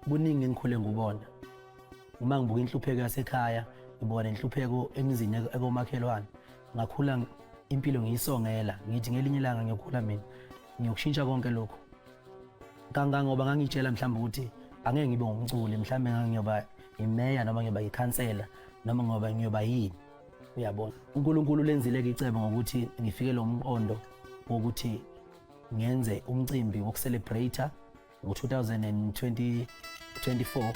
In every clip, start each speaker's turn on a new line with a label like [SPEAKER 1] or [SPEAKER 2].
[SPEAKER 1] Kuningi engikhule ngubona. Uma ngibuka inhlupheko yasekhaya, ngibona inhlupheko emizini ekomakhelwane. Ngakhula impilo ngiyisongela, ngithi ngelinye ilanga ngiyokhula mina, ngiyokushintsha konke lokhu. Kangangoba ngangitshela mhlawumbe ukuthi angeke ngibe ngumculi, mhlawumbe ngangiyoba imeya noma ngiyoba yikhansela noma ngoba ngiyoba yini. Uyabona, uNkulunkulu lenzile-ke icebo ngokuthi ngifike lo mqondo wokuthi ngenze umcimbi wokucelebrate ngo-2024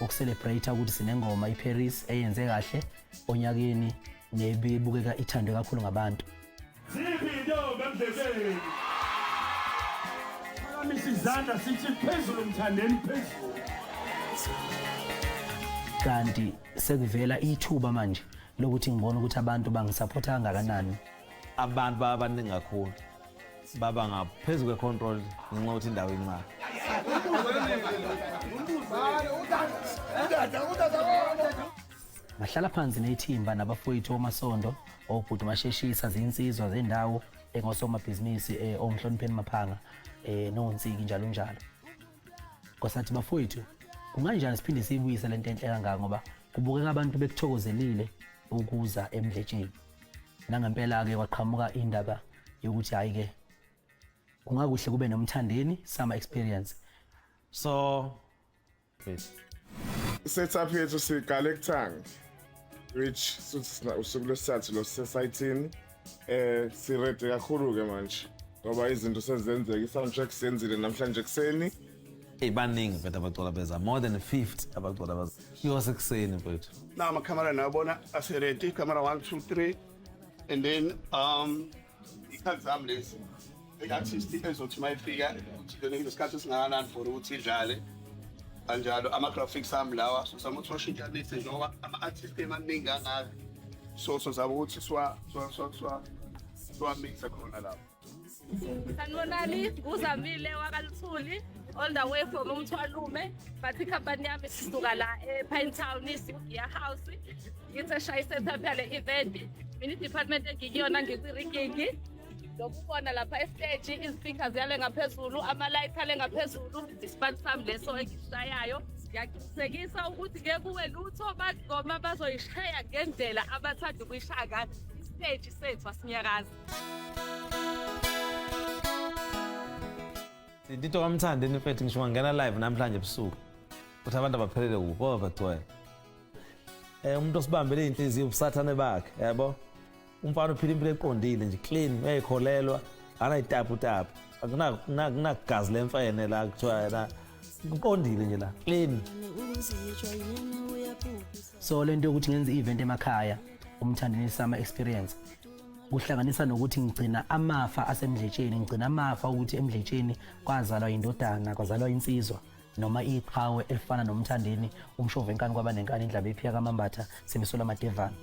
[SPEAKER 1] ukucelebrate ukuthi sinengoma iParis eyenze kahle onyakeni nebibukeka ithandwe kakhulu ngabantu.
[SPEAKER 2] Ziphi intombi emdlebeni? Phakamisa izandla sithi phezulu mthandeni phezulu.
[SPEAKER 1] Kanti sekuvela ithuba manje lokuthi ngibone ukuthi abantu bangisaphotha kangakanani.
[SPEAKER 3] Abantu baba baningi kakhulu, baba ngaphezu kwe-control ngenxa yokuthi indawo incane.
[SPEAKER 1] Ngahlala phansi nethimba nabafowethu oMasondo, obhuti Masheshisa, zinsizwa zendawo engosomabhizinisi omhlonipheni Maphanga noNsiki njalo njalo. Kwasathi bafowethu kunganjani siphinde siyibuyise lento enhle kangaka ngoba kubukeka abantu bekuthokozelile ukuza emdletsheni. Nangempela-ke kwaqhamuka indaba yokuthi hhayi-ke kungakuhle kube noMthandeni Summer Experience.
[SPEAKER 3] So
[SPEAKER 4] Setup yethu siqale ekuthanga which suthi usuku lwesithathu lo sisesayithini sirede kakhulu ke manje ngoba izinto sezenzeka i-sound check siyenzile namhlanje ekuseni.
[SPEAKER 3] Hey, baningi mfethu abacula beza more than 50 abacula beza yose ekuseni mfethu.
[SPEAKER 5] Na amakhamera nawabona aseready, camera 1 2 3 and then ikhathi zami lezi i-artist ezothi uma ifika ukuthi lona inesikhathi esingakanani for ukuthi idlale kanjalo. Ama-graphics ami lawa sizama ukuthi washintshanise njengoba ama-artist emaningi kangaka, so sizama ukuthi siwamixe khona lapho.
[SPEAKER 6] Sanibonani, nguZamile wakaLuthuli all the way from Umthwalume, but ikhampani yami sisuka la ePine Town isiGear House. Ngithe shaya i-setup yale event. Mina i-department engikuyona ngikwi-rigging. Lokubona lapha esiteji izi-speakers yale ngaphezulu, ama-lights ale ngaphezulu, isibani sami leso engisishayayo. Ngiyaqinisekisa ukuthi ngeke kuwe lutho, bagoma bazoyishaya ngendlela abathanda ukuyishaya ngayo. Isiteji sethu asinyakazi.
[SPEAKER 3] Into kaMthandeni mfethu ngisho ngangena live namhlanje ebusuku ukuthi abantu abaphelele kuphi ngoba bagcwele. Umuntu osibambele inhliziyo ubusathane bakhe yabo. Umfana uphila impilo eqondile nje clean uyayikholelwa anayitapu tapu akunagazi lemfene la kuthiwa yena kuqondile nje la clean.
[SPEAKER 1] So lento yokuthi ngenze i-event emakhaya uMthandeni Summer Experience kuhlanganisa nokuthi ngigcina amafa asemdletsheni, ngigcina amafa ukuthi emdletsheni kwazalwa indodana, kwazalwa insizwa noma iqhawe elifana noMthandeni umshova enkani kwaba nenkani indlaba ephiya kaMambatha semisola amadevana.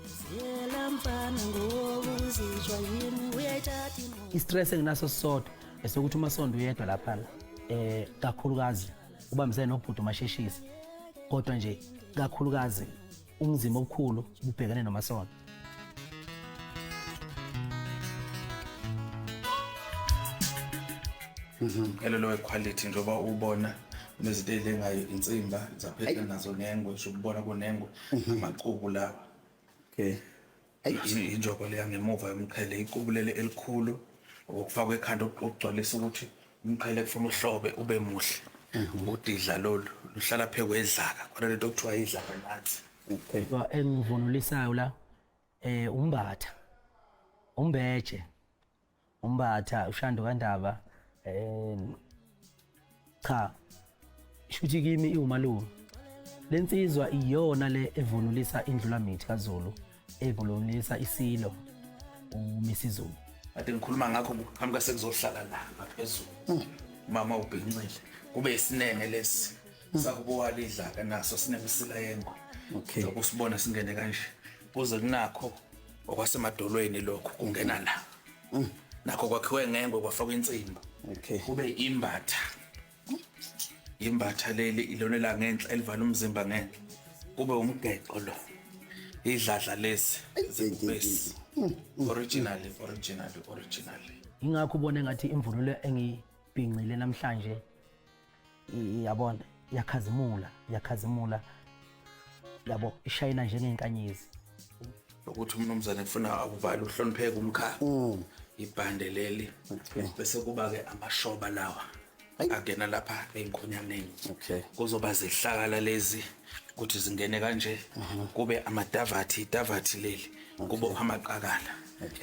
[SPEAKER 1] I-stress enginaso sisodwa esokuthi uMasondo uyedwa laphana kakhulukazi ubambisene nobhuti uMasheshisa, kodwa nje kakhulukazi umzimba obukhulu bubhekene noMasondo.
[SPEAKER 7] Elelo quality njengoba ubona unezinto ey'lengayo insimba zaphetha nazo nengwe nje ukubona kunengwe amaqubu lawa.
[SPEAKER 8] Okay.
[SPEAKER 7] Injobo leya ngemuva yomqhele iqubu leli elikhulu okufakwa ekhanda okugcwalisa ukuthi umqhele kufuna uhlobe ube muhle. Udidla lolu luhlala phezu kwedlaka khona lento okuthiwa idlaka nathi.
[SPEAKER 8] Okay.
[SPEAKER 1] Engivunulisayo la umbatha umbeje umbatha ushando kaNdaba cha shuthi kimi iwumalume lensizwa iyona le evunulisa indlulamithi kaZulu evunulisa isilo uMisizulu.
[SPEAKER 7] Kade ngikhuluma ngakho kuqhamuka sekuzohlala la ngaphezulu mama ubhincile kube isinenge lesi sakubuwala idlaka naso sinemisila yengwe.
[SPEAKER 8] Okay.
[SPEAKER 7] Njengoba usibona singene kanje kuze kunakho okwasemadolweni lokhu kungena la nakho kwakhiwe ngengwe kwafakwa insimbi.
[SPEAKER 8] Okay.
[SPEAKER 7] Kube imbatha imbatha leli ilona la ngenhla elivala umzimba ngenhla kube umgexo lo idladla lesi zibesi originally originally originally.
[SPEAKER 1] Ingakho ubone ngathi imvunulo engiyibhincile namhlanje yabona iyakhazimula, iyakhazimula yabo, ishayina njengenkanyezi.
[SPEAKER 7] Ukuthi umnumzane kufuna akuvale uhlonipheke umkhaya. Ibhande leli. Bese kuba ke amashoba lawa. Angena lapha ey'nkonyaneni. Kuzoba zihlakala lezi ukuthi zingene kanje, kube amadavathi, idavathi leli, kube amaqakala.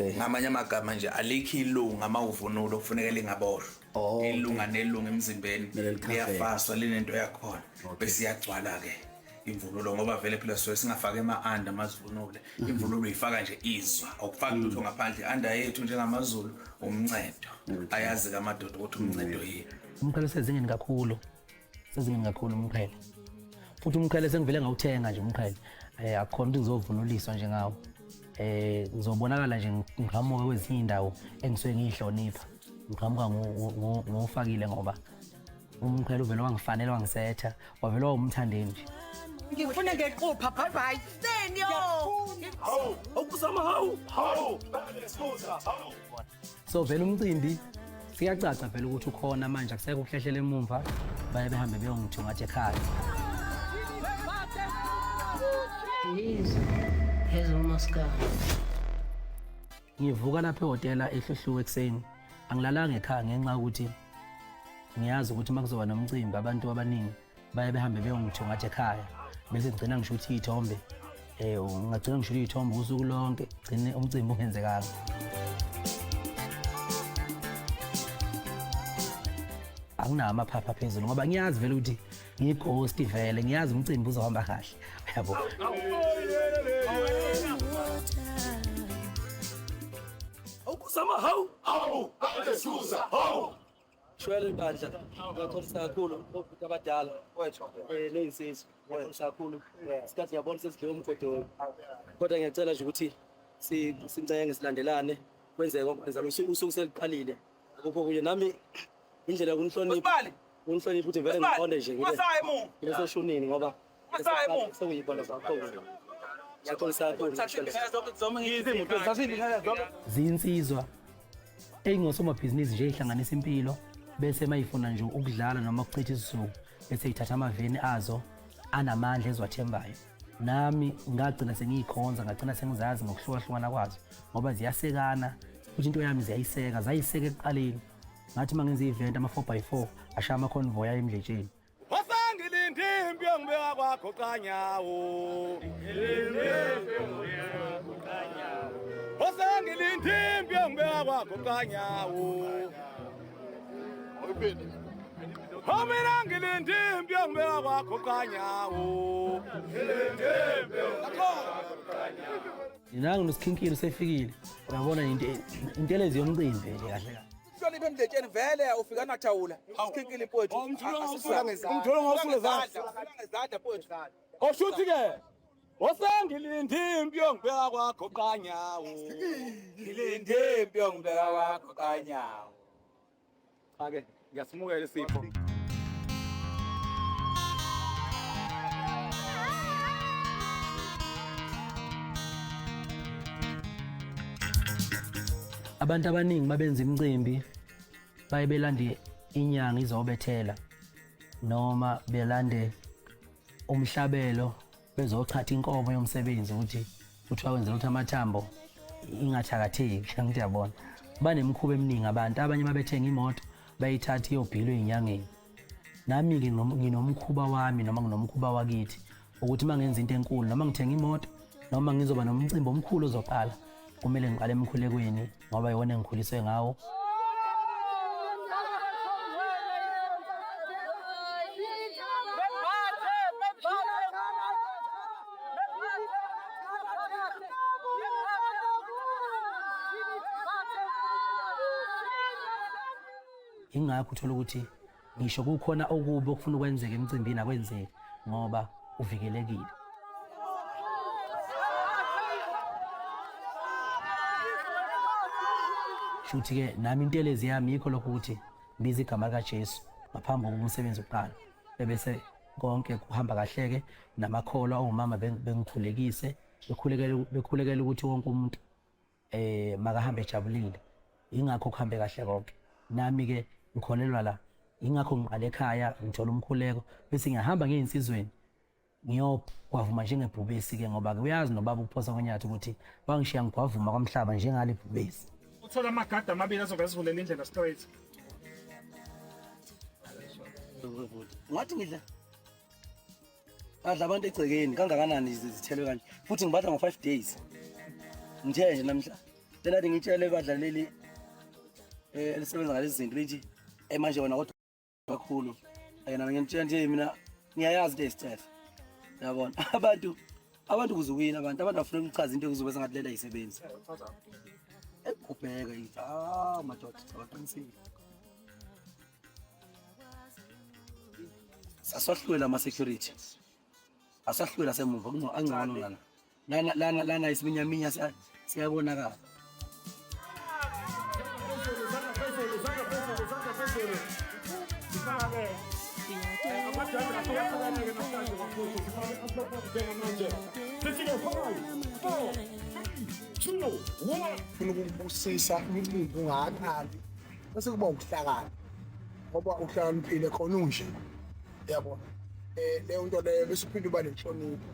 [SPEAKER 7] Ngamanye amagama nje alikho ilunga mawuvunulo kufuneka lingaboshwa. Ilunga nelunga emzimbeni liyafaswa linento yakhona. Bese iyagcwala ke imvunulo ngoba vele phela soye singafaka ema-anda mazivunule. Imvunulo uyifaka nje izwa, awukufaki lutho ngaphandle. Anda yethu njengamaZulu umncedo. Ayazi-ke amadoda ukuthi umncedo yini.
[SPEAKER 1] Umqhele usezingeni kakhulu, sezingeni kakhulu umqhele. Futhi umqhele sengivele ngawuthenga nje umqhele. Akukhona ukuthi ngizovunuliswa nje ngawo. Ngizobonakala nje ngiqhamuka kwezinye iy'ndawo engisuke ngiyihlonipha. Ngiqhamuka ngiwufakile ngoba umqhele uvele wangifanele wangisetha, wavele wawumthandeni nje.
[SPEAKER 8] Ngifuna ngequpha, bye bye. Senyo.
[SPEAKER 2] Hawu, awukuzama hawu, hawu, hawu.
[SPEAKER 1] So vele umcimbi siyacaca vele ukuthi ukhona manje, akusekho ukuhlehlela emumva, baye behambe beyongithungatha ekhaya. Ngivuka lapha ehhotela eHluhluwe ekuseni, angilalanga ekhaya ngenxa yokuthi ngiyazi ukuthi uma kuzoba nomcimbi abantu abaningi baye behambe beyongithungatha ekhaya, bese ngigcina ngishutha iy'thombe. Ngagcina ngishutha iy'thombe usuku lonke, gcine umcimbi ungenzekanga. Anginawo amaphapha phezulu ngoba ngiyazi vele ukuthi ngiyighost vele, ngiyazi umcimbi uzohamba kahle, yabo.
[SPEAKER 2] Awukuzama hawu, hawu, alesuza, hawu.
[SPEAKER 1] Shwele bandla, ngiyaxolisa kakhulu obhuti abadala neyinsizwa, ngiyaxolisa kakhulu. Isikhathi ngiyabona sesidliwe umgodoyi, kodwa ngiyacela nje ukuthi sincenge silandelane, kwenzeke konke usuku seliqalile. Akukho kunye nami indlela yokunhlonipha, ukunhlonipha ukuthi vele ngiqonde nje ngibe seshunini ngoba sekuyibona kakhulu. Ngiyaxolisa kakhulu. Zinsizwa eyingosomabhizinisi nje ihlanganisa impilo, bese mayifuna nje ukudlala noma ukuchitha isizungu bese ithatha amaveni azo anamandla eziwathembayo. Nami ngagcina sengiyikhonza, ngagcina sengizazi ngokuhlukahlukana kwazo ngoba ziyasekana, futhi into yami ziyayiseka, zayiseka ekuqaleni. Ngathi uma ngenza i-event ama 4x4 ashaya ama-convoy aye emdletsheni.
[SPEAKER 2] Wasangilindi impi yongibeka kwakho kanyawo. Wasangilindi impi yongibeka kwakho kanyawo. Mina ngilindi impi yongibeka kwakho kanyawo.
[SPEAKER 1] Nangu noSikhinkili usefikile. Uyabona intelezi yomcimbi nje kahle kahle.
[SPEAKER 9] Hloniphe emdletsheni vele ufika nathawula. Sikhinkili mfowethu.
[SPEAKER 2] Umtholo ngawusule
[SPEAKER 9] ngezandla. Ngezandla mfowethu.
[SPEAKER 2] Oshuthi ke osangilindi impi yongibeka kwakho kanyawo.
[SPEAKER 9] Ngilindi impi yongibeka kwakho kanyawo.
[SPEAKER 2] Ake ngiyasimukela isipho.
[SPEAKER 1] Abantu abaningi babenza imicimbi baye belande inyanga izobethela noma belande umhlabelo bezochatha inkomo yomsebenzi ukuthi kuthiwa kwenzela ukuthi amathambo ingathakatheki. Angithi yabona banemikhuba eminingi abantu, abanye babethenga imoto bayithatha iyobhilwa ey'nyangeni. Nami-ke nginomkhuba wami noma nginomkhuba wakithi ukuthi uma ngenza into enkulu noma ngithenga imoto noma ngizoba nomcimbi omkhulu ozoqala, kumele ngiqale emkhulekweni ngoba iwona engikhuliswe ngawo. Ingakho uthola ukuthi ngisho kukhona okubi okufuna ukwenzeka emcimbini akwenzeki ngoba uvikelekile. Shuthi-ke nami intelezi yami yikho lokho ukuthi ngibiza igama likaJesu ngaphambi kokuba umsebenzi uqala, ebese konke kuhamba kahle-ke namakholwa omama bengikhulekise, bekhulekela ukuthi wonke umuntu makahambe ejabulile. Ingakho kuhambe kahle konke. Nami-ke ngikholelwa la, ingakho ngiqale ekhaya ngithola umkhuleko bese ngiyahamba ngiyinsizweni ngiyogwavuma njengebhubesi-ke, ngoba-ke uyazi nobaba ukuphosa konyathi ukuthi wangishiya ngigwavuma kwamhlaba njengale bhubesi.
[SPEAKER 2] Uthola amagada amabili azobe esivulela indlela straight.
[SPEAKER 1] Ngathi ngidla adla abantu egcekeni kangakanani zithelwe kanje, futhi ngibadla ngo-5 days. Ngithe nje namhla lenathi ngitshele badlaleli elisebenza ngalezi zinto lithi manje wena kodwa kakhulu yena ngiyamtshela nje mina ngiyayazi into eyisicefe, uyabona. Abantu kuze uwina abantu bafuna ukuchaza into ekuzobe sengathi lena ayisebenzi. Ekubheka yithi madoda abaqinisile. Asahlwela ama-security, asahlwela semuva angcono lana lana lana lana isiminyaminya siyabonakala.
[SPEAKER 10] Ufuna ukubusisa umcimbi ungaqali bese kuba ukuhlakana, ngoba uhlakaniphile khona unje, yabona. Leyo nto leyo bese uphinde uba nenhlonipho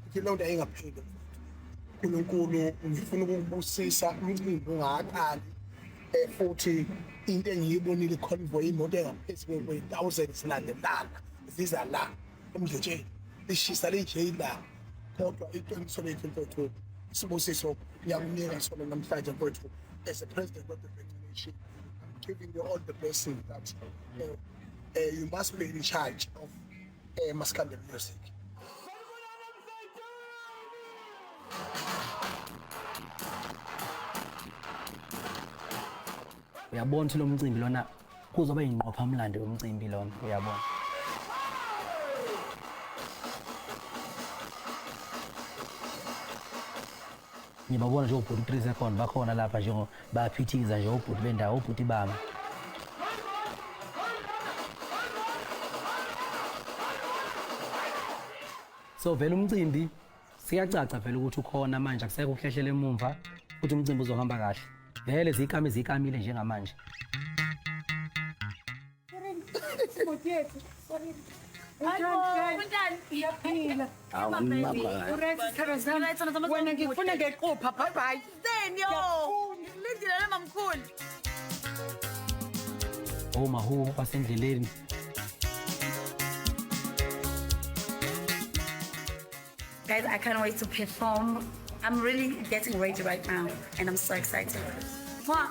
[SPEAKER 10] ukuthi leyo nto ayingapheli. uNkulunkulu ngifuna ukukubusisa umcimbi ungaqali, futhi into engiyibonile convoy imoto engaphezulu kwe-1000 zilandelana ziza la emdletsheni, lishisa linje ilanga, kodwa iqiniso lethu mfowethu Sibusiso ngiyakunika sona namhlanje mfowethu as a president of the federation. I'm giving you all the blessing that you must be in charge of Maskandi music.
[SPEAKER 1] Uyabona ukuthi lo mcimbi lona kuzoba yingqophamlando yomcimbi lona, uyabona. Ngibabona nje obhuti 3 second bakhona lapha njengo bayaphithiza nje obhuti bendawo, obhuti bami. So vele umcimbi siyacaca vele ukuthi ukhona manje, akusekho ukuhlehlela emumva ukuthi umcimbi uzohamba kahle. Vele zikame zikamile njengamanje.
[SPEAKER 8] Wena ngikufuna ngequpha, bye bye.
[SPEAKER 6] Lindile mamkhulu.
[SPEAKER 1] Omahu basendleleni.
[SPEAKER 11] Guys, I can't wait to perform. I'm really getting ready right now and I'm so excited. Mwah.